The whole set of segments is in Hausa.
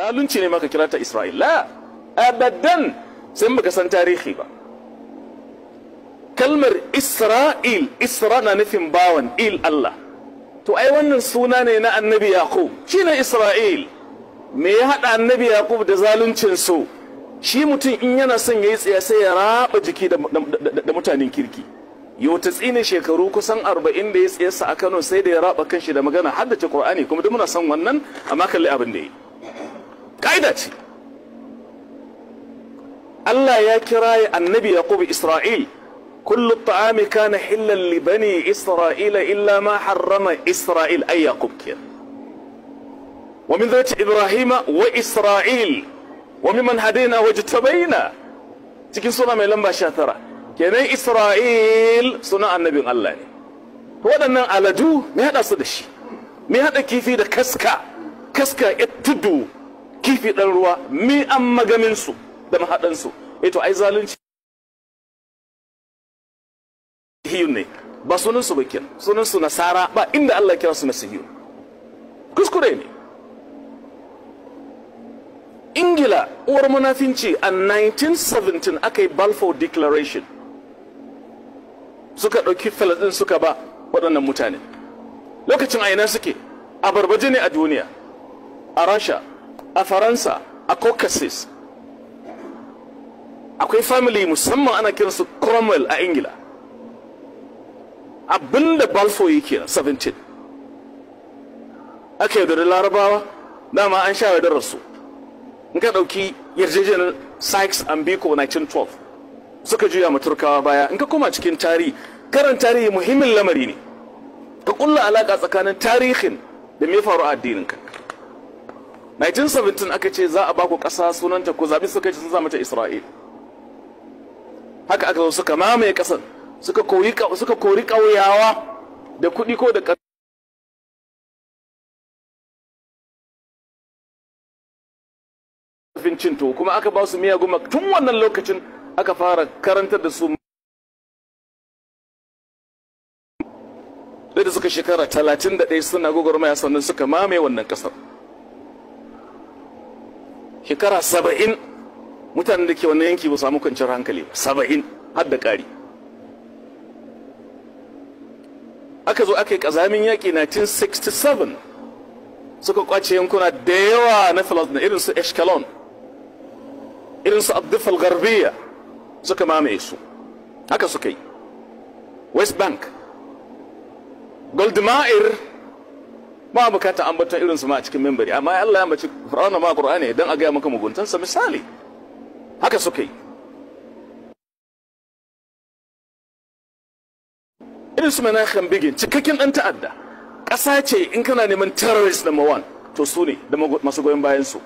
Zalunci ne maka kira ta Isra'il. La, abadan, sai baka san tarihi ba. Kalmar Isra'il, Isra na nufin bawan, il Allah. To ai wannan suna ne na Annabi Yaqub, shine Isra'il. Me ya haɗa Annabi Yaqub da zaluncin su? Shi mutum in yana son yayi tsiya sai ya raba jiki da mutanen kirki. Yau ta tsine shekaru kusan 40 da ya tsiyarsa a Kano sai da ya raba kanshi da magana haddace Qur'ani, kuma duk muna son wannan, amma kalli abin da yi. Ka'ida ce. Allah ya kira Annabi Yaqub Isra'il. Kullu ta'ami kana hillan li bani Isra'ila illa ma harrama Isra'il, ay Yaqub kenan. Wa min dhati Ibrahima wa Isra'il wa mimman hadaina wajtabaina, cikin sura mai lamba 19. Kenan Isra'il suna annabin Allah ne. To waɗannan aladu me haɗa su da shi? Me haɗa kifi da kaska? Kaska ya tudu, kifi ɗan ruwa, mi an magamin su da mahaɗan su? Eh to ai zalunci ne. Ba sunan su ba kenan, sunan su Nasara, ba inda Allah ya kira su Masihiyun. Kuskure ne. Ingila uwar munafinci, a 1917 aka yi Balfour Declaration. Suka ɗauki Falasɗin suka ba waɗannan mutane. Lokacin a ina suke? A barbaje ne a duniya, a Rasha, a Faransa, a Caucasus. Akwai family musamman ana kiransu Cromwell a Ingila. Abinda Balfour yake na 17. Aka yaudari Larabawa, dama an sha yaudarar su. In ka ɗauki yarjejeniyar Sykes and Biko 1912, suka juya ma Turkawa baya. In ka koma cikin tarihi, karan tarihi muhimmin lamari ne. Ka kulla alaka tsakanin tarihin da me faru a addininka. 1917 aka ce za a baku ƙasa sunanta ku zabi, suka ce sun sa mata Isra'il. Haka aka zo suka mamaye ƙasar, suka kori ƙauyawa da kuɗi ko da ƙarfin cin tuwo, kuma aka ba su miyagun. Tun wannan lokacin aka fara karantar da su, da suka shekara 31 suna gwagwarmaya sannan suka mamaye wannan kasar. Shekara 70 mutanen da ke wannan yanki ba samu kwanciyar hankali ba, 70 har da ƙari. Aka zo aka yi ƙazamin yaƙi 1967, suka kwace yankuna da yawa na Falasɗin, irin su Ashkelon, irin su Abdufal Garbiya, suka mamaye su. Haka suka yi West Bank, Goldma'ir, ba bukata ambaton irin su ma a cikin membari, amma Allah ya ambaci Fir'auna ma Qur'ani dan a gaya maka muguntansa misali. Haka suka yi irin su Menachem Begin, cikakken dan ta'adda. Ƙasa ce in kana neman terrorist number 1, to su ne da masu goyon bayan su.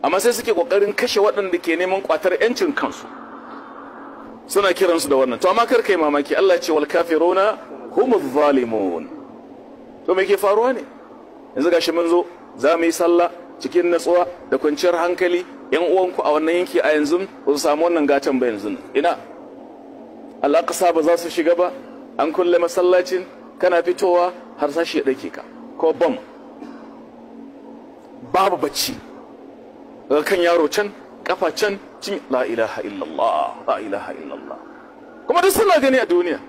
Amma sai suke kokarin kashe waɗanda ke neman kwatar yancin kansu, suna kiransu da wannan. To amma kar kai mamaki, Allah ce wal kafiruna humuz zalimun. To me ke faruwa ne yanzu? Gashi mun zo za mu yi sallah cikin natsuwa da kwanciyar hankali. Yan uwanku a wannan yanki a yanzu ba su samu wannan gatan ba yanzu. Ina Al-Aqsa ba za su shiga ba, an kulle masallacin, kana fitowa har sashi ya dake ka ko bom. Babu bacci, daga kan yaro can, kafa can, cin la ilaha illallah, la ilaha illallah. Kuma duk suna gani a duniya.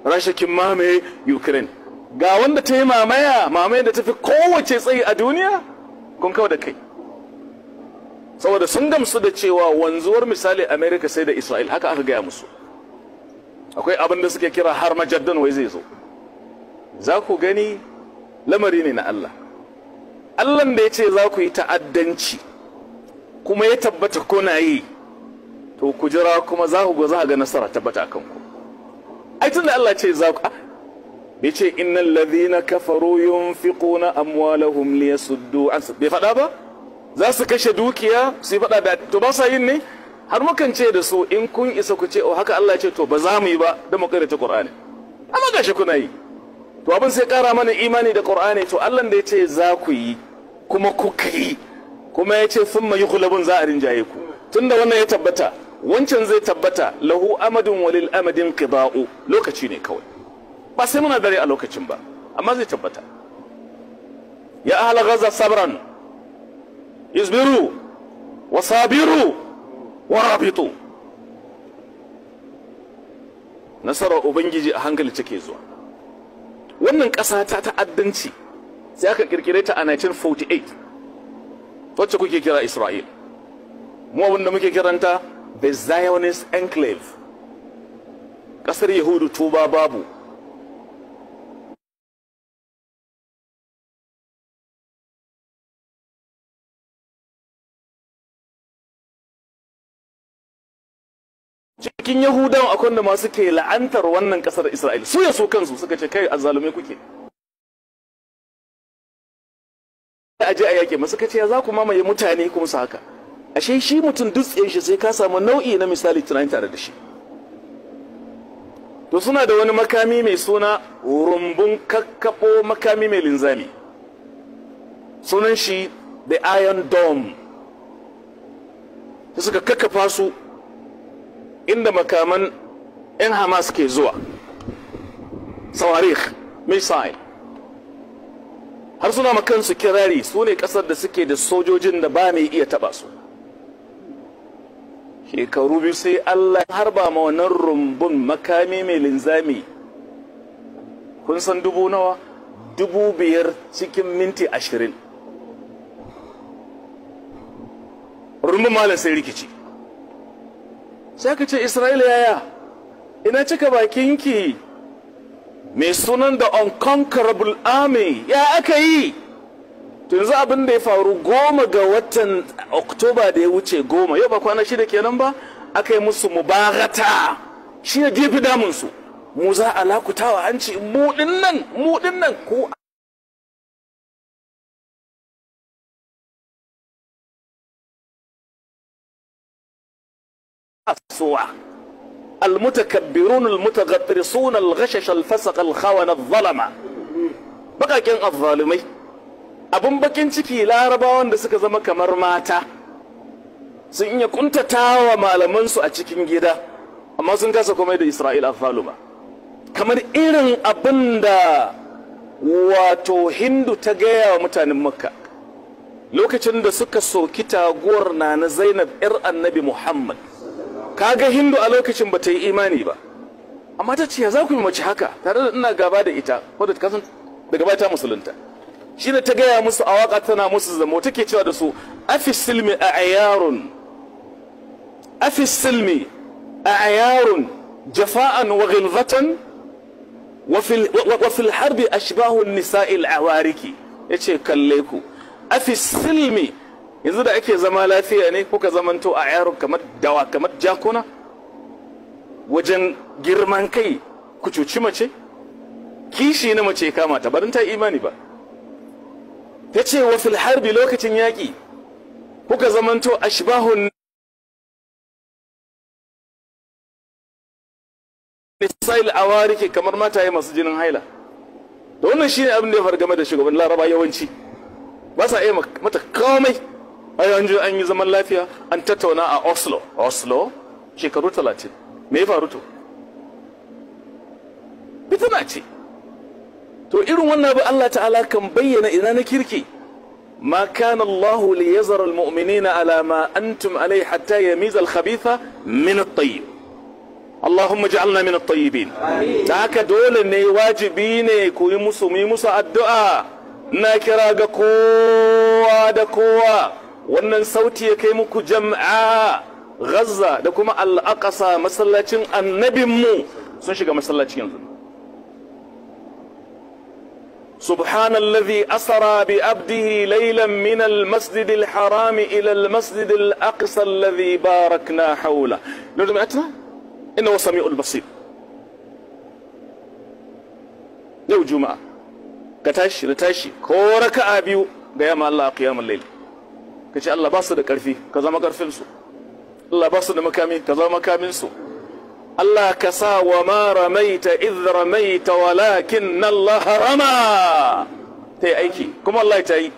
Rasha kin mamaye Ukraine, ga wanda ta yi mamaya, mamaye da tafi kowace tsayi a duniya, kun kawo da kai. Saboda sun gamsu da cewa wanzuwar misali America sai da Isra'il, haka aka gaya musu. Akwai abin da suke kira har majaddan wai zai zo. Za ku gani lamari ne na Allah. Allahn da ya ce za ku yi ta'addanci kuma ya tabbata kuna yi, to ku jira kuma za ku za ga nasara tabbata a kanku. Ai tunda Allah ce za ku, bai ce innal ladhina kafaru yunfiquna amwalahum liyasuddu an, bai faɗa ba? Za su kashe dukiya su yi faɗa da, to ba sa yin ne? Har mukan ce da su in kun isa ku ce oh haka Allah ya ce, to ba za mu yi ba da mu karanta Qur'ani. Amma gashi kuna yi. To abin sai kara mana imani da Qur'ani. To Allah da ya ce za ku yi kuma kuka yi, kuma ya ce thumma yughlabun, za a rinjaye ku. Tunda wannan ya tabbata, wancan zai tabbata. Lahu amadun walil amadin qida'u, lokaci ne kawai. Ba sai muna dare a lokacin ba, amma zai tabbata. Ya ahla Gaza sabran. Isbiru wa sabiru wa rabitu. Nasarar Ubangiji a hankali take zuwa. Wannan ƙasa ta ta'addanci sai aka kirkire ta a 1948, wacce kuke kira Isra'il. Mu abinda muke kiranta the Zionist Enclave. Ƙasar Yahudu tuba babu. Cikin Yahudawan akwai wanda masu ke la'antar wannan ƙasar Isra'il. Su ya su kansu suka ce kai azzalumai kuke. A je a yaƙe masu kace ya za ku mamaye mutane kuma su haka. Ashe shi mutum dutsen shi sai ka samu nau'i na misali tunani tare da shi. To suna da wani makami mai suna rumbun kakkaɓo makami mai linzami. Sunan shi the Iron Dome. Sai suka kakkafa su inda makaman 'yan Hamas ke zuwa. Sawarikh, missile. Har suna makansu kirari su ne kasar da suke da sojojin da ba mai iya taba su. Shekaru biyu sai Allah harba ma wannan rumbun makami mai linzami. Kun san dubu nawa? 5,000 cikin minti 20. Rumbun malam sai rikici. Sai aka ce Isra'ila yaya? Ina cika bakinki? Mai sunan da Unconquerable Army ya aka yi? To yanzu abin da ya faru 10 ga watan Oktoba da ya wuce 10, yau ba kwana 6 kenan ba, aka yi musu mubarata. Shi ne jefi damunsu. Mu za a lakutawa hanci mu dinnan ko asuwa. المتكبرون المتغطرسون الغشش الفسق الخونة الظلمة. بقاكين الظالمي abun bakin ciki larabawan da suka zama kamar mata sun iya kuntatawa malamansu a cikin gida, amma sun kasa komai da Isra'ila azzaluma. Kamar irin abin da wato Hindu ta gaya wa mutanen Makka lokacin da suka soki taguwar na Zainab 'yar Annabi Muhammad. Kaga Hindu a lokacin ba ta yi imani ba, amma ta ce ya za ku yi mace haka tare da ina gaba da ita, wadda kasan daga baya ta musulunta. Shi ne ta gaya musu a waka tana musu zamo, take cewa da su afi silmi a ayarun, afi silmi a ayarun jafa'an wa ghilzatan wa fil harbi ashbahu nisa'il awariki. Yace kalle ku afi silmi, yanzu da ake zama lafiya ne kuka zamanto a yaro kamar dawa kamar jakuna wajen girman kai, ku cuci mace, kishi na mace kama ta barin ta imani ba. Ta ce wa fil harbi lokacin yaƙi kuka zamanto ashbahun nisa'il awariki kamar mataye masu jinin haila. Da wannan shine abin da ya faru game da shugaban Laraba, yawanci ba sa iya mata komai. Ai an je an yi zaman lafiya, an tattauna a Oslo. Oslo shekaru 30. Me ya faru to? Fitina ce. To irin wannan abu Allah ta'ala kan bayyana ina na kirki. Ma kana Allah li yazara almu'minina ala ma antum alayhi hatta yamiza al-khabitha min at-tayyib. Allahumma ij'alna min at-tayyibin. Da haka dole ne, wajibi ne ku yi musu, mu yi musu addu'a. Na kira ga kowa da kowa, wannan sauti ya kai muku jam'a Gaza da kuma Al-Aqsa, masallacin annabinmu sun shiga masallacin yanzu. Subhanallazi asra bi abdihi laylan min al-masjid al-haram ila al-masjid al-aqsa alladhi barakna hawla. Nurdu atna innahu samiul basir. Yau juma'a ka tashi da tashi ko raka'a biyu ga yamma Allah qiyamul layl. Ka ce Allah ba su da ƙarfi, ka zama ƙarfinsu. Allah ba su da makami, ka zama makaminsu. Allah ka sa wa ma ramaita idh ramaita walakin Allah rama. Ta yi aiki, kuma Allah ta yi.